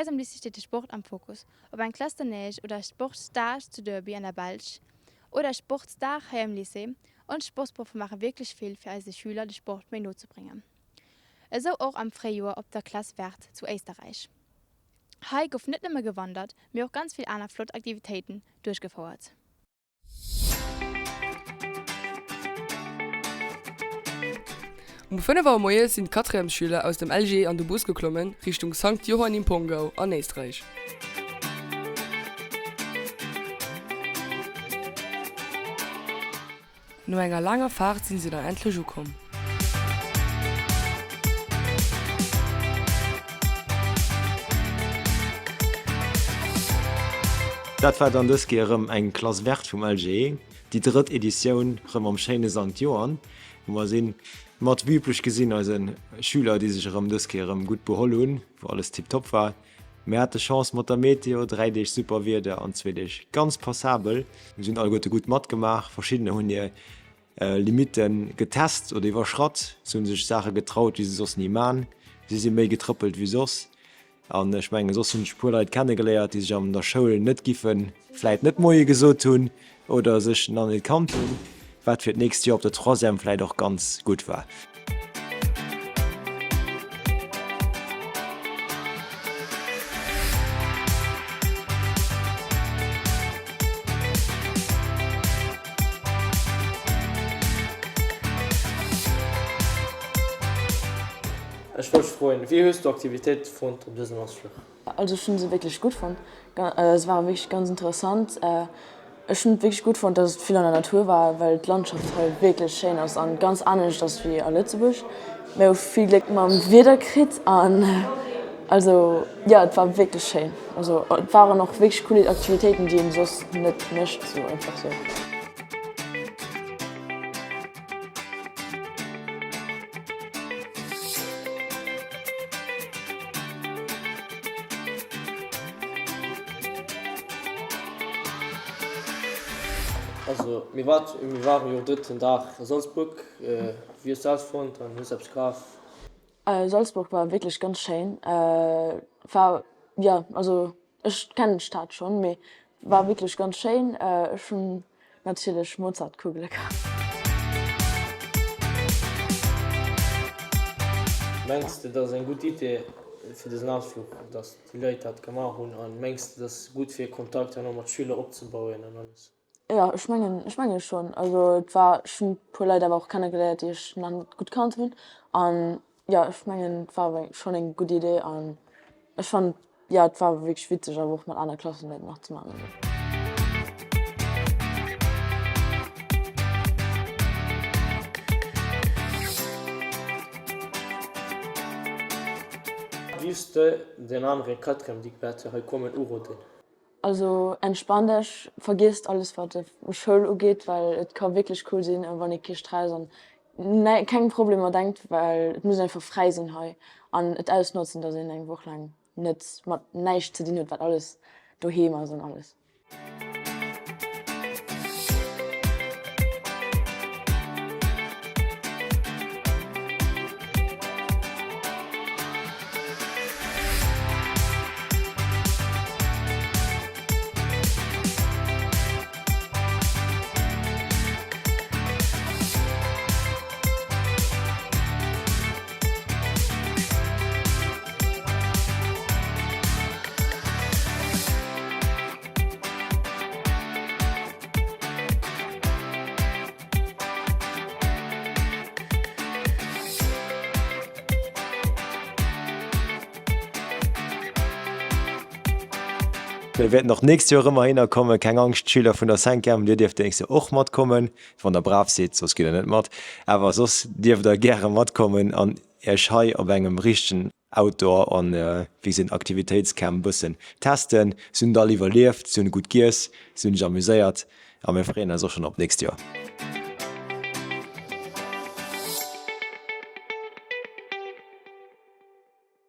eis am Lycée steet de Sport am Fokus. Ob eng Classe de Neige oder e Sportstage zu Derby an der Belsch oder e Sportsdag hei am Lycée, ons Sportsproffe maache wierklech vill fir eise Schüler de Sport méi no ze bréngen. Esou och am Fréijoer op der Classe Verte zu Éisterräich. Hei gouf net nëmme gewandert, mee och ganz vill aner flott Aktivitéiten duerchgefouert. Um 5 Auer moies sinn d'Quatrièmesschüler aus dem LG an de Bus geklommen Richtung Sankt Johann im Pongau an Éisträich. No enger laanger Faart sinn se dann endlech ukomm. Dat war dann dës Kéier erëm eng Classe verte vum LGE, déi drëtt Editioun, rëm am schéine Sankt Johann, wou mer sinn. Mat wéi üblech gesinn eise Schüler, déi sech erëm dës Kéier erëm gutt beholl hunn, wou alles tiptop war. Mir hate Chance mat der Meteo, 3 Deeg super Wieder an zwee Deeg ganz passabel. Si hunn alleguerte gutt matgemaach, verschiddener hunn hir Limitte getest oder iwwerschratt. Si hu sech Saache getraut, déi se soss ni man. Si si méi getrëppelt wéi soss. An ech mengen, soss hunn ech e puer Leit kennegeléiert, déi sech an der Schoul net giffen, vläit net Moie gesot hunn oder sech nach net kannt hunn, wat fir d'nächst Joer op der Troisième vläit och ganz gutt war. Ech wollt dech froen, wéi hues du Aktivitéit fonnt op dësem Ausfluch? Also ech hunn se wierklech gutt fonnt, se ware wierklech ganz interessant. Ech hunn et wierklech gutt fonnt, dass et vill an der Natur war, well d'Landschaft hei wierklech schéin ass an ganz anescht ass wéi a Lëtzebuerg. Mir hu vill Gléck mam Wieder kritt an also jo et war wierklech schéin. Also et waren och wierklech cool Aktivitéiten, déi een soss net mécht sou einfach sou. Also mir war mir waren jo drëtten Dag a Salzburg. Wéi hues du dat fonnt an hues eppes kaf? Salzburg war wierklech ganz schéin. War jo also ech kennen d'Stad schonn, mee war wierklech ganz schéin. Ech hunn natierlech Mozartkugele kaf. Mengs de dat ass eng gutt Idee fir dësen Ausfluch, dass déi Leit dat gemaach hunn an mengs de dat ass gutt fir Kontakt herno mat Schüler opzebauen an alles? Jo, ech mengen, ech menge schonn. Also et war, ech hunn e puer Leit awer och kennegeléiert, déi ech nach net gutt kannt hunn. An jo, ech mengen, et war awer schonn eng gutt Idee an ech fannen, jo, et war wierklech witzeg awer och mat aner Klassen dat nach ze maachen. Giffs de den aneren Quatrième déi wäerte hei kommen uroden? Also entspannt iech, vergiesst alles wat Schoul ugeet, well et ka wierklech cool sinn wann ee kee Stress an keng Problemer denkt, well et muss een einfach fräi sinn hei an et ausnotzen, dass een eng Woch laang net mat näischt ze dinn huet, wat alles doheem ass an alles. Mir wäerten och d'nächst Joer erëm heihinner kommen. Keng Angscht, d'Schüler vun der Cinquième, dir dierft d'nächst Joer och matkommen, wann der brav sidd, soss gitt der net mat. Awer soss dierft der gäre matkommen an iech hei op engem richtegen Outdoor an wéi gesinn Aktivitéitscamp bëssen testen. Si hunn et all iwwerlieft, si hunn gutt giess, si hunn sech amuséiert a mir freeën eis och schonn op d'nächst Joer.